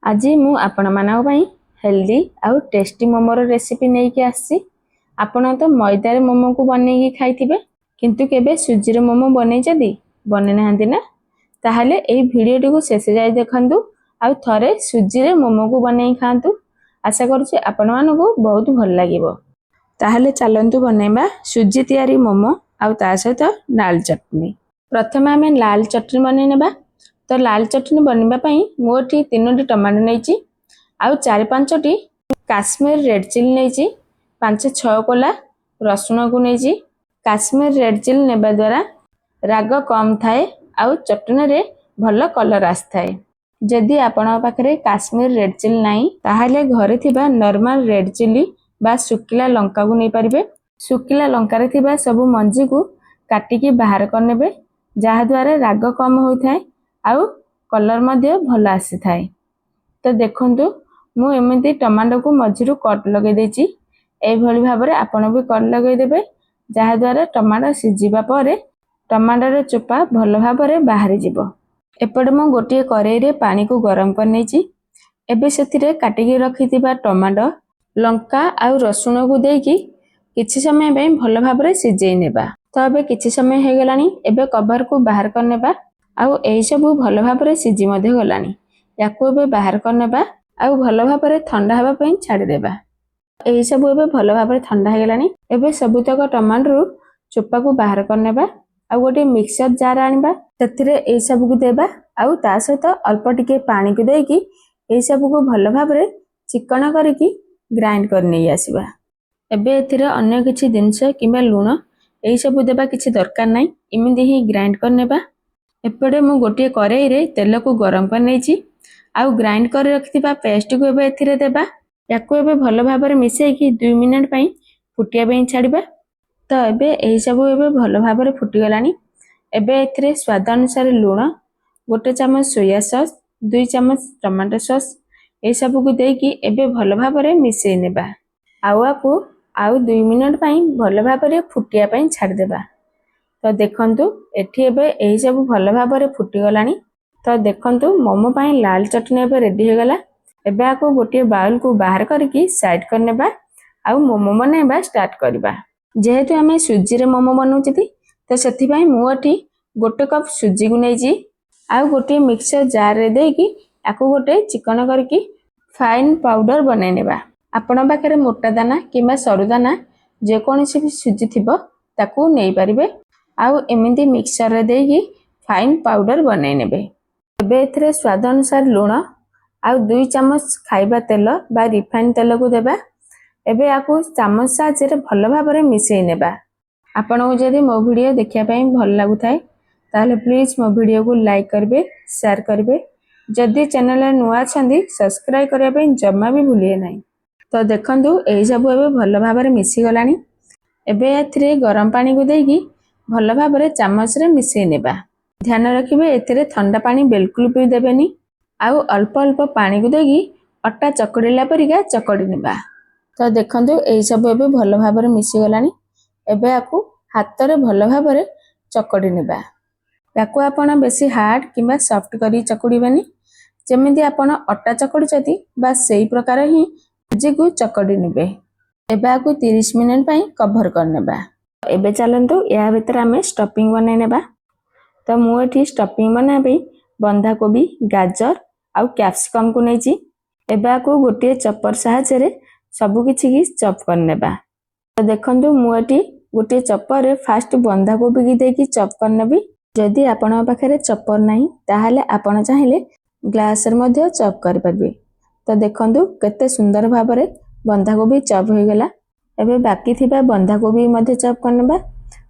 ଆଜି ମୁଁ ଆପଣମାନଙ୍କ ପାଇଁ ହେଲ୍ଦି ଆଉ ଟେଷ୍ଟି ମୋମୋର ରେସିପି ନେଇକି ଆସିଛି। ଆପଣ ତ ମଇଦାରେ ମୋମୋକୁ ବନେଇକି ଖାଇଥିବେ, କିନ୍ତୁ କେବେ ସୁଜିରେ ମୋମୋ ବନେଇଛନ୍ତି? ବନେଇ ନାହାନ୍ତି ନା? ତାହେଲେ ଏଇ ଭିଡ଼ିଓଟିକୁ ଶେଷ ଯାଏ ଦେଖନ୍ତୁ ଆଉ ଥରେ ସୁଜିରେ ମୋମୋକୁ ବନେଇ ଖାଆନ୍ତୁ। ଆଶା କରୁଛି ଆପଣମାନଙ୍କୁ ବହୁତ ଭଲ ଲାଗିବ। ତାହେଲେ ଚାଲନ୍ତୁ ବନେଇବା ସୁଜି ତିଆରି ମୋମୋ ଆଉ ତା ସହିତ ଲାଲ ଚଟଣି। ପ୍ରଥମେ ଆମେ ଲାଲ ଚଟଣି ବନେଇ ନେବା। ତ ଲାଲ ଚଟଣି ବନେଇବା ପାଇଁ ମୁଁ ଏଠି ତିନୋଟି ଟମାଟୋ ନେଇଛି ଆଉ ଚାରି ପାଞ୍ଚଟି କାଶ୍ମୀର ରେଡ୍ ଚିଲି ନେଇଛି, ପାଞ୍ଚ ଛଅ କୋଲା ରସୁଣକୁ ନେଇଛି। କାଶ୍ମୀର ରେଡ୍ ଚିଲି ନେବା ଦ୍ୱାରା ରାଗ କମ୍ ଥାଏ ଆଉ ଚଟଣିରେ ଭଲ କଲର୍ ଆସିଥାଏ। ଯଦି ଆପଣଙ୍କ ପାଖରେ କାଶ୍ମୀର ରେଡ୍ ଚିଲି ନାହିଁ, ତାହେଲେ ଘରେ ଥିବା ନର୍ମାଲ ରେଡ୍ ଚିଲି ବା ଶୁଖିଲା ଲଙ୍କାକୁ ନେଇପାରିବେ। ଶୁଖିଲା ଲଙ୍କାରେ ଥିବା ସବୁ ମଞ୍ଜିକୁ କାଟିକି ବାହାର କରିନେବେ, ଯାହାଦ୍ୱାରା ରାଗ କମ୍ ହୋଇଥାଏ ଆଉ କଲର୍ ମଧ୍ୟ ଭଲ ଆସିଥାଏ। ତ ଦେଖନ୍ତୁ, ମୁଁ ଏମିତି ଟମାଟୋକୁ ମଝିରୁ କଟ୍ ଲଗେଇ ଦେଇଛି। ଏଇଭଳି ଭାବରେ ଆପଣ ବି କଟ୍ ଲଗେଇଦେବେ, ଯାହାଦ୍ୱାରା ଟମାଟୋ ସିଝିବା ପରେ ଟମାଟୋର ଚୋପା ଭଲ ଭାବରେ ବାହାରିଯିବ। ଏପଟେ ମୁଁ ଗୋଟିଏ କରେଇରେ ପାଣିକୁ ଗରମ କରିନେଇଛି। ଏବେ ସେଥିରେ କାଟିକି ରଖିଥିବା ଟମାଟୋ, ଲଙ୍କା ଆଉ ରସୁଣକୁ ଦେଇକି କିଛି ସମୟ ପାଇଁ ଭଲ ଭାବରେ ସିଝେଇ ନେବା। ତ ଏବେ କିଛି ସମୟ ହେଇଗଲାଣି। ଏବେ କଭରକୁ ବାହାର କରିନେବା ଆଉ ଏହିସବୁ ଭଲ ଭାବରେ ସିଝି ମଧ୍ୟ ଗଲାଣି। ୟାକୁ ଏବେ ବାହାର କରିନେବା ଆଉ ଭଲ ଭାବରେ ଥଣ୍ଡା ହେବା ପାଇଁ ଛାଡ଼ିଦେବା। ଏହିସବୁ ଏବେ ଭଲ ଭାବରେ ଥଣ୍ଡା ହେଇଗଲାଣି। ଏବେ ସବୁତକ ଟମାଟୋରୁ ଚୋପାକୁ ବାହାର କରିନେବା ଆଉ ଗୋଟିଏ ମିକ୍ସଚର ଜାର ଆଣିବା। ସେଥିରେ ଏଇସବୁକୁ ଦେବା ଆଉ ତା ସହିତ ଅଳ୍ପ ଟିକେ ପାଣିକୁ ଦେଇକି ଏଇସବୁକୁ ଭଲ ଭାବରେ ଚିକଣ କରିକି ଗ୍ରାଇଣ୍ଡ କରି ନେଇ ଆସିବା। ଏବେ ଏଥିରେ ଅନ୍ୟ କିଛି ଜିନିଷ କିମ୍ବା ଲୁଣ ଏଇସବୁ ଦେବା କିଛି ଦରକାର ନାହିଁ। ଏମିତି ହିଁ ଗ୍ରାଇଣ୍ଡ କରିନେବା। ଏପଟେ ମୁଁ ଗୋଟିଏ କରେଇରେ ତେଲକୁ ଗରମ କରିନେଇଛି ଆଉ ଗ୍ରାଇଣ୍ଡ କରି ରଖିଥିବା ପେଷ୍ଟକୁ ଏବେ ଏଥିରେ ଦେବା। ୟାକୁ ଏବେ ଭଲ ଭାବରେ ମିଶେଇକି 2 ମିନିଟ୍ ପାଇଁ ଫୁଟିବା ପାଇଁ ଛାଡ଼ିବା। ତ ଏବେ ଏହିସବୁ ଏବେ ଭଲ ଭାବରେ ଫୁଟିଗଲାଣି। ଏବେ ଏଥିରେ ସ୍ୱାଦ ଅନୁସାରେ ଲୁଣ, 1 ଚାମଚ ସୋୟା ସସ୍, 2 ଚାମଚ ଟମାଟୋ ସସ୍ ଏସବୁକୁ ଦେଇକି ଏବେ ଭଲ ଭାବରେ ମିଶେଇ ନେବା ଆଉ ଆକୁ ଆଉ 2 ମିନିଟ୍ ପାଇଁ ଭଲ ଭାବରେ ଫୁଟିବା ପାଇଁ ଛାଡ଼ିଦେବା। ତ ଦେଖନ୍ତୁ, ଏଠି ଏବେ ଏହିସବୁ ଭଲ ଭାବରେ ଫୁଟିଗଲାଣି। ତ ଦେଖନ୍ତୁ, ମୋମୋ ପାଇଁ ଲାଲ ଚଟଣି ଏବେ ରେଡି ହେଇଗଲା। ଏବେ ଆକୁ ଗୋଟିଏ ବାଉଲକୁ ବାହାର କରିକି ସାଇଡ୍ କରିନେବା ଆଉ ମୋମୋ ବନେଇବା ଷ୍ଟାର୍ଟ କରିବା। ଯେହେତୁ ଆମେ ସୁଜିରେ ମୋମୋ ବନଉଛନ୍ତି, ତ ସେଥିପାଇଁ ମୁଁ ଏଠି 1 କପ୍ ସୁଜିକୁ ନେଇଛି ଆଉ ଗୋଟିଏ ମିକ୍ସଚର ଜାରରେ ଦେଇକି ଆକୁ ଗୋଟେ ଚିକଣ କରିକି ଫାଇନ୍ ପାଉଡର ବନେଇ ନେବା। ଆପଣଙ୍କ ପାଖରେ ମୋଟା ଦାନା କିମ୍ବା ସରୁ ଦାନା ଯେକୌଣସି ବି ସୁଜି ଥିବ, ତାକୁ ନେଇପାରିବେ ଆଉ ଏମିତି ମିକ୍ସଚରରେ ଦେଇକି ଫାଇନ୍ ପାଉଡର ବନେଇ ନେବେ। ଏବେ ଏଥିରେ ସ୍ୱାଦ ଅନୁସାରେ ଲୁଣ ଆଉ 2 ଚାମଚ ଖାଇବା ତେଲ ବା ରିଫାଇନ୍ ତେଲକୁ ଦେବା। ଏବେ ୟାକୁ ଚାମଚ ସାହାଯ୍ୟରେ ଭଲ ଭାବରେ ମିଶେଇ ନେବା। ଆପଣଙ୍କୁ ଯଦି ମୋ ଭିଡ଼ିଓ ଦେଖିବା ପାଇଁ ଭଲ ଲାଗୁଥାଏ, ତାହେଲେ ପ୍ଲିଜ୍ ମୋ ଭିଡ଼ିଓକୁ ଲାଇକ୍ କରିବେ, ସେୟାର କରିବେ। ଯଦି ଚ୍ୟାନେଲରେ ନୂଆ ଅଛନ୍ତି, ସବସ୍କ୍ରାଇବ୍ କରିବା ପାଇଁ ଜମା ବି ଭୁଲିବେ ନାହିଁ। ତ ଦେଖନ୍ତୁ, ଏହିସବୁ ଏବେ ଭଲ ଭାବରେ ମିଶିଗଲାଣି। ଏବେ ଏଥିରେ ଗରମ ପାଣିକୁ ଦେଇକି ଭଲ ଭାବରେ ଚାମଚରେ ମିଶେଇ ନେବା। ଧ୍ୟାନ ରଖିବେ, ଏଥିରେ ଥଣ୍ଡା ପାଣି ବିଲକୁଲ ବି ଦେବେନି ଆଉ ଅଳ୍ପ ଅଳ୍ପ ପାଣିକୁ ଦେଇକି ଅଟା ଚକଡ଼ିଲା ପରିକା ଚକଡ଼ି ନେବା। ତ ଦେଖନ୍ତୁ, ଏହିସବୁ ଏବେ ଭଲ ଭାବରେ ମିଶିଗଲାଣି। ଏବେ ଆକୁ ହାତରେ ଭଲ ଭାବରେ ଚକଡ଼ି ନେବା। ୟାକୁ ଆପଣ ବେଶୀ ହାର୍ଡ କିମ୍ବା ସଫ୍ଟ କରି ଚକୁଡ଼ିବେନି। ଯେମିତି ଆପଣ ଅଟା ଚକଡ଼ୁଛନ୍ତି, ବାସ୍ ସେଇ ପ୍ରକାର ହିଁ ସୁଜିକୁ ଚକଡ଼ି ନେବେ। ଏବେ ଆକୁ 30 ମିନିଟ୍ ପାଇଁ କଭର କରିନେବା। ଏବେ ଚାଲନ୍ତୁ, ଏହା ଭିତରେ ଆମେ ଷ୍ଟଫିଂ ବନେଇ ନେବା। ତ ମୁଁ ଏଠି ଷ୍ଟଫିଂ ବନେଇବା ପାଇଁ ବନ୍ଧାକୋବି, ଗାଜର ଆଉ କ୍ୟାପ୍ସିକମକୁ ନେଇଛି। ଏବେ ଆକୁ ଗୋଟିଏ ଚପର ସାହାଯ୍ୟରେ ସବୁ କିଛିକି ଚପ୍ କରିନେବା। ତ ଦେଖନ୍ତୁ, ମୁଁ ଏଠି ଗୋଟିଏ ଚପରରେ ଫାଷ୍ଟ ବନ୍ଧାକୋବିକି ଦେଇକି ଚପ୍ କରିନେବି। ଯଦି ଆପଣଙ୍କ ପାଖରେ ଚପର ନାହିଁ, ତାହେଲେ ଆପଣ ଚାହିଁଲେ ଗ୍ଲାସରେ ମଧ୍ୟ ଚପ୍ କରିପାରିବେ। ତ ଦେଖନ୍ତୁ, କେତେ ସୁନ୍ଦର ଭାବରେ ବନ୍ଧାକୋବି ଚପ୍ ହୋଇଗଲା। ଏବେ ବାକି ଥିବା ବନ୍ଧାକୋବି ମଧ୍ୟ ଚପ୍ କରିନେବା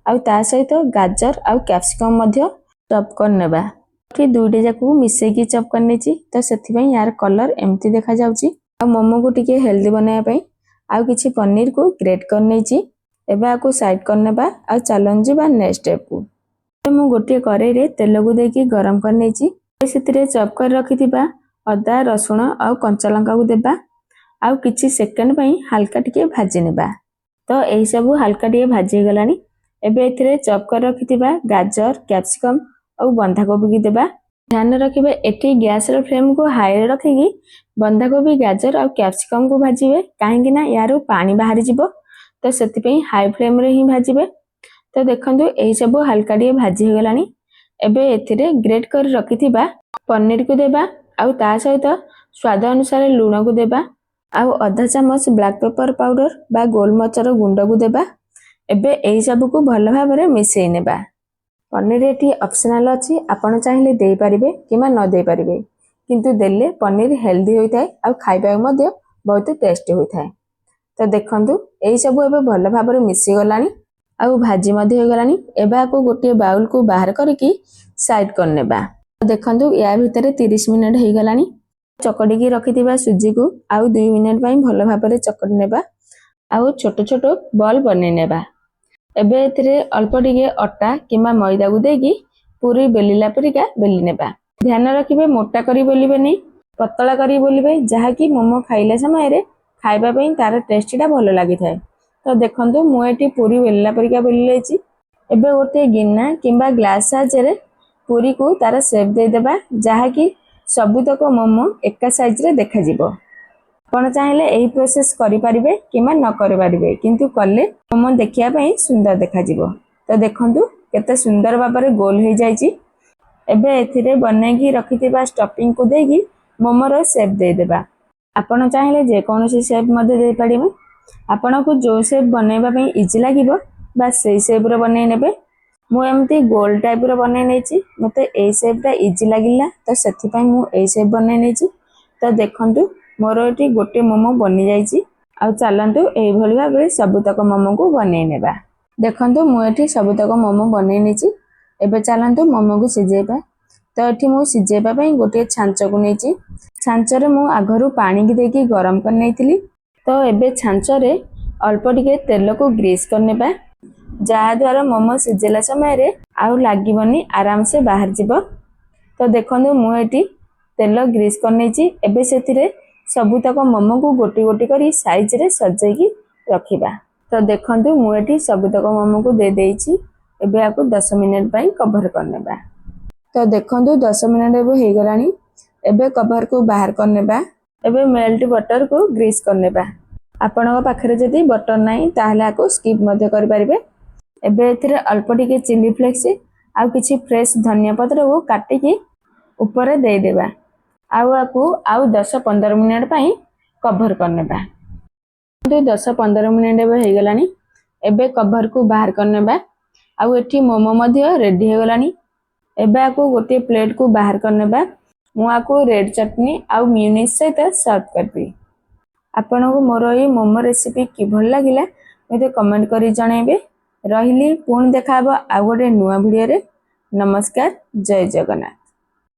ଆଉ ତା ସହିତ ଗାଜର ଆଉ କ୍ୟାପ୍ସିକମ୍ ମଧ୍ୟ ଚପ୍ କରିନେବା। ଏଠି ଦୁଇଟି ଯାକକୁ ମିଶେଇକି ଚପ୍ କରିନେଇଛି, ତ ସେଥିପାଇଁ ୟାର କଲର ଏମିତି ଦେଖାଯାଉଛି। ଆଉ ମୋମୋକୁ ଟିକେ ହେଲ୍ଦି ବନେଇବା ପାଇଁ ଆଉ କିଛି ପନିରକୁ ଗ୍ରେଟ୍ କରିନେଇଛି। ଏବେ ଆକୁ ସାଇଡ୍ କରିନେବା ଆଉ ଚାଲନ୍ତୁ ଯିବା ନେକ୍ସଟ ଷ୍ଟେପକୁ। ମୁଁ ଗୋଟିଏ କରେଇରେ ତେଲକୁ ଦେଇକି ଗରମ କରିନେଇଛି। ସେଥିରେ ଚପ୍ କରି ରଖିଥିବା ଅଦା, ରସୁଣ ଆଉ କଞ୍ଚା ଲଙ୍କାକୁ ଦେବା ଆଉ କିଛି ସେକେଣ୍ଡ ପାଇଁ ହାଲକା ଟିକେ ଭାଜି ନେବା। ତ ଏହିସବୁ ହାଲକା ଟିକେ ଭାଜି ହେଇଗଲାଣି। ଏବେ ଏଥିରେ ଚପ୍ କରି ରଖିଥିବା ଗାଜର, କ୍ୟାପ୍ସିକମ୍ ଆଉ ବନ୍ଧାକୋବିକି ଦେବା। ଧ୍ୟାନ ରଖିବେ, ଏଠି ଗ୍ୟାସର ଫ୍ଲେମକୁ ହାଇରେ ରଖିକି ବନ୍ଧାକୋବି, ଗାଜର ଆଉ କ୍ୟାପ୍ସିକମକୁ ଭାଜିବେ, କାହିଁକି ନା ୟାରୁ ପାଣି ବାହାରିଯିବ। ତ ସେଥିପାଇଁ ହାଇ ଫ୍ଲେମରେ ହିଁ ଭାଜିବେ। ତ ଦେଖନ୍ତୁ, ଏହିସବୁ ହାଲକା ଟିକେ ଭାଜି ହେଇଗଲାଣି। ଏବେ ଏଥିରେ ଗ୍ରେଟ୍ କରି ରଖିଥିବା ପନିରକୁ ଦେବା ଆଉ ତା ସହିତ ସ୍ୱାଦ ଅନୁସାରେ ଲୁଣକୁ ଦେବା ଆଉ ଅଧା ଚାମଚ ବ୍ଲାକ୍ ପେପର ପାଉଡର ବା ଗୋଲମରିଚର ଗୁଣ୍ଡକୁ ଦେବା। ଏବେ ଏହି ସବୁକୁ ଭଲ ଭାବରେ ମିଶେଇ ନେବା। ପନିର ଏଠି ଅପସନାଲ ଅଛି। ଆପଣ ଚାହିଁଲେ ଦେଇପାରିବେ କିମ୍ବା ନ ଦେଇପାରିବେ, କିନ୍ତୁ ଦେଲେ ପନିର ହେଲ୍ଦି ହୋଇଥାଏ ଆଉ ଖାଇବାକୁ ମଧ୍ୟ ବହୁତ ଟେଷ୍ଟି ହୋଇଥାଏ। ତ ଦେଖନ୍ତୁ, ଏଇସବୁ ଏବେ ଭଲ ଭାବରେ ମିଶିଗଲାଣି ଆଉ ଭାଜି ମଧ୍ୟ ହେଇଗଲାଣି। ଏବେ ଆକୁ ଗୋଟିଏ ବାଉଲକୁ ବାହାର କରିକି ସାଇଡ୍ କରିନେବା। ଦେଖନ୍ତୁ, ୟା ଭିତରେ 30 ମିନିଟ୍ ହେଇଗଲାଣି। ଚକଟିକି ରଖିଥିବା ସୁଜିକୁ ଆଉ 2 ମିନିଟ୍ ପାଇଁ ଭଲ ଭାବରେ ଚକଟି ନେବା ଆଉ ଛୋଟ ଛୋଟ ବଲ୍ ବନେଇ ନେବା। ଏବେ ଏଥିରେ ଅଳ୍ପ ଟିକେ ଅଟା କିମ୍ବା ମଇଦାକୁ ଦେଇକି ପୁରୀ ବେଲିଲା ପରିକା ବେଲି ନେବା। ଧ୍ୟାନ ରଖିବେ, ମୋଟା କରି ବେଲିବେନି, ପତଳା କରି ବେଲିବେ, ଯାହାକି ମୋମୋ ଖାଇଲା ସମୟରେ ଖାଇବା ପାଇଁ ତାର ଟେଷ୍ଟଟା ଭଲ ଲାଗିଥାଏ। ତ ଦେଖନ୍ତୁ, ମୁଁ ଏଠି ପୁରୀ ବେଲିଲା ପରିକା ବେଲି ଯାଇଛି। ଏବେ ଗୋଟିଏ ଗିନା କିମ୍ବା ଗ୍ଲାସ ସାହାଯ୍ୟରେ ପୁରୀକୁ ତାର ସେପ୍ ଦେଇଦେବା, ଯାହାକି ସବୁତକ ମୋମୋ ଏକା ସାଇଜରେ ଦେଖାଯିବ। ଆପଣ ଚାହିଁଲେ ଏହି ପ୍ରୋସେସ କରିପାରିବେ କିମ୍ବା ନ କରିପାରିବେ, କିନ୍ତୁ କଲେ ମୋମୋ ଦେଖିବା ପାଇଁ ସୁନ୍ଦର ଦେଖାଯିବ। ତ ଦେଖନ୍ତୁ, କେତେ ସୁନ୍ଦର ଭାବରେ ଗୋଲ ହେଇଯାଇଛି। ଏବେ ଏଥିରେ ବନେଇକି ରଖିଥିବା ଷ୍ଟଫିଂକୁ ଦେଇକି ମୋମୋର ସେପ୍ ଦେଇଦେବା। ଆପଣ ଚାହିଁଲେ ଯେକୌଣସି ସେପ୍ ମଧ୍ୟ ଦେଇପାରିବେ। ଆପଣଙ୍କୁ ଯେଉଁ ସେପ୍ ବନେଇବା ପାଇଁ ଇଜି ଲାଗିବ, ବାସ୍ ସେଇ ସେପ୍ର ବନେଇ ନେବେ। ମୁଁ ଏମିତି ଗୋଲ ଟାଇପ୍ର ବନେଇ ନେଇଛି। ମୋତେ ଏଇ ସେପ୍ଟା ଇଜି ଲାଗିଲା, ତ ସେଥିପାଇଁ ମୁଁ ଏଇ ସେପ୍ ବନେଇ ନେଇଛି। ତ ଦେଖନ୍ତୁ, ମୋର ଏଠି ଗୋଟେ ମୋମୋ ବନିଯାଇଛି। ଆଉ ଚାଲନ୍ତୁ, ଏଇଭଳି ଭାବରେ ସବୁତକ ମୋମୋକୁ ବନେଇ ନେବା। ଦେଖନ୍ତୁ, ମୁଁ ଏଠି ସବୁତକ ମୋମୋ ବନେଇ ନେଇଛି। ଏବେ ଚାଲନ୍ତୁ ମୋମୋକୁ ସିଝେଇବା। ତ ଏଠି ମୁଁ ସିଝେଇବା ପାଇଁ ଗୋଟିଏ ଛାଞ୍ଚକୁ ନେଇଛି। ଛାଞ୍ଚରେ ମୁଁ ଆଗରୁ ପାଣିକି ଦେଇକି ଗରମ କରି ନେଇଥିଲି। ତ ଏବେ ଛାଞ୍ଚରେ ଅଳ୍ପ ଟିକେ ତେଲକୁ ଗ୍ରୀସ୍ କରିନେବା, ଯାହାଦ୍ୱାରା ମୋମୋ ସିଝେଇଲା ସମୟରେ ଆଉ ଲାଗିବନି, ଆରାମସେ ବାହାରିଯିବ। ତ ଦେଖନ୍ତୁ, ମୁଁ ଏଠି ତେଲ ଗ୍ରୀସ୍ କରିନେଇଛି। ଏବେ ସେଥିରେ ସବୁତକ ମୋମୋକୁ ଗୋଟି ଗୋଟି କରି ସାଇଜରେ ସଜେଇକି ରଖିବା। ତ ଦେଖନ୍ତୁ, ମୁଁ ଏଠି ସବୁତକ ମୋମୋକୁ ଦେଇଦେଇଛି। ଏବେ ୟାକୁ 10 ମିନିଟ୍ ପାଇଁ କଭର କରିନେବା। ତ ଦେଖନ୍ତୁ, 10 ମିନିଟ୍ ଏବେ ହେଇଗଲାଣି। ଏବେ କଭରକୁ ବାହାର କରିନେବା। ଏବେ ମେଲ୍ଟ ବଟରକୁ ଗ୍ରୀସ୍ କରିନେବା। ଆପଣଙ୍କ ପାଖରେ ଯଦି ବଟର ନାହିଁ, ତାହେଲେ ଆକୁ ସ୍କିପ୍ ମଧ୍ୟ କରିପାରିବେ। ଏବେ ଏଥିରେ ଅଳ୍ପ ଟିକେ ଚିଲି ଫ୍ଲେକ୍ସ ଆଉ କିଛି ଫ୍ରେଶ୍ ଧନିଆ ପତ୍ରକୁ କାଟିକି ଉପରେ ଦେଇଦେବା ଆଉ ଆକୁ ଆଉ 10-15 ମିନିଟ୍ ପାଇଁ କଭର କରିନେବା। 10-15 ମିନିଟ୍ ଏବେ ହେଇଗଲାଣି। ଏବେ କଭରକୁ ବାହାର କରିନେବା ଆଉ ଏଠି ମୋମୋ ମଧ୍ୟ ରେଡି ହେଇଗଲାଣି। ଏବେ ଆକୁ ଗୋଟିଏ ପ୍ଲେଟକୁ ବାହାର କରିନେବା। ମୁଁ ଆକୁ ରେଡ୍ ଚଟନି ଆଉ ମିଓନିଜ୍ ସହିତ ସର୍ଭ କରିବି। ଆପଣଙ୍କୁ ମୋର ଏଇ ମୋମୋ ରେସିପି କିଭଳି ଲାଗିଲା, ମୋତେ କମେଣ୍ଟ କରି ଜଣାଇବେ। ରହିଲି, ପୁଣି ଦେଖାହବ ଆଉ ଗୋଟେ ନୂଆ ଭିଡ଼ିଓରେ। ନମସ୍କାର, ଜୟ ଜଗନ୍ନାଥ।